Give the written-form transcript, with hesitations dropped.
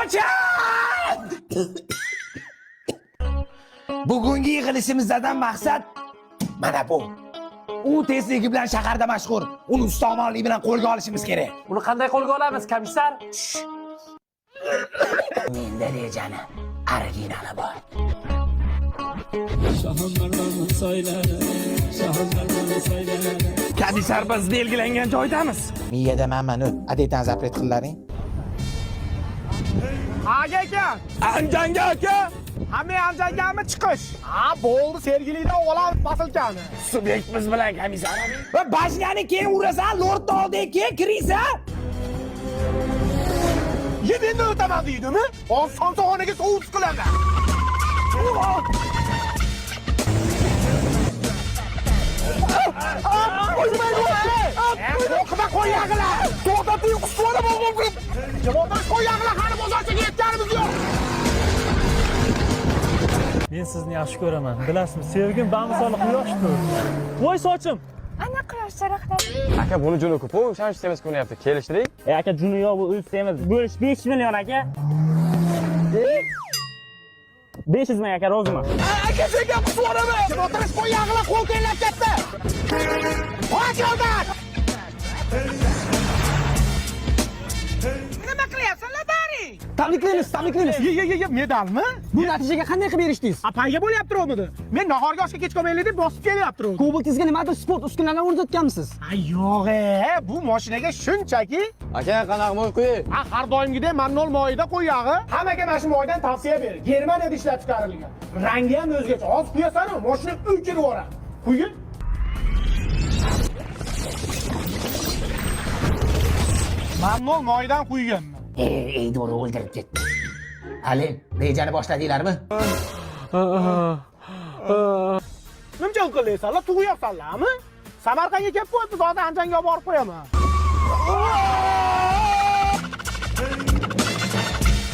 Qocham! Bugungi yig'ilishimizdan maqsad mana bu. U tezligi bilan shaharda mashhur. Uni ustomonlik bilan qo'lga olishimiz kerak. Uni qanday qo'lga olamiz, komissar? Menda rejani originali bor. Komissar, biz belgilangan joydamiz. Miyada manman o't. Adetan zapret qillaring. Aka aka, Anjanga aka. Hamma Anjangami chiqish? Ha, bo'ldi, Sergelidan olamiz posilkani. Subyekt biz bilan, komissar. Va bashngani keyin urasan, lord oldiga keyin kiriysan. Ye, mendan o'taman deydimi? Hozir somsaxonaga sovut qilaman. Qo'rqma, qo'yag'ila. To'xtating, qusib yuboraman. Qo'yag'ila, hali bozorchaga yetganimiz yo'q. Men sizni yaxshi ko'raman. Bilasizmi, sevgim bamisoli quyoshdir. Voy sochim. Ana quyosh charaqladi. Aka, buni juni ko'p, o'shaning semiz ko'rinyapti. Kelishdik. E aka, juni yo'q, bu o'z semiz. Bo'lish 5 million aka. 500 ming aka, roziman. Aka, senga qusib yuboraman. O'tirish, qo'yag'ila, qo'l tellab ketdi. Qoch yo'ldan. Nima qilyapsanlar baring? Tabriklaymiz, tabriklaymiz. Ye, ye, ye, ye, medalmi? Bu natijaga qanday qilib erishdingiz? Payga bo'lyapti o'midi. Men nahorga oshga kech qolmaylik deb bosib kelyapti. Kobaltingizga nimadir sport uskunalarini o'rnatganmisiz? Ay, yo'q, e, bu mashinaga shunchaki Aka, qanaqa moy qo'yay? ha, har doimgidek mannol moyida qo'yag'i. Hammaga mana shu moydan tavsiya ber. Germaniyada ishlab chiqarilgan. Rangi ham o'zgacha. Hozir quyasan-u, mashina o'chirib yuboradi. Quyi. Mannol moyidan quyganman. Ey, ey, to'g'ri o'ldirib ketdi. Ali, rejani boshladinglarmi? Nimcha qilyapsanlar? Tug'yapsanlarmi? Samarqandga kelib qo'yibmiz, hozir Anjanga olib borib qo'yaman.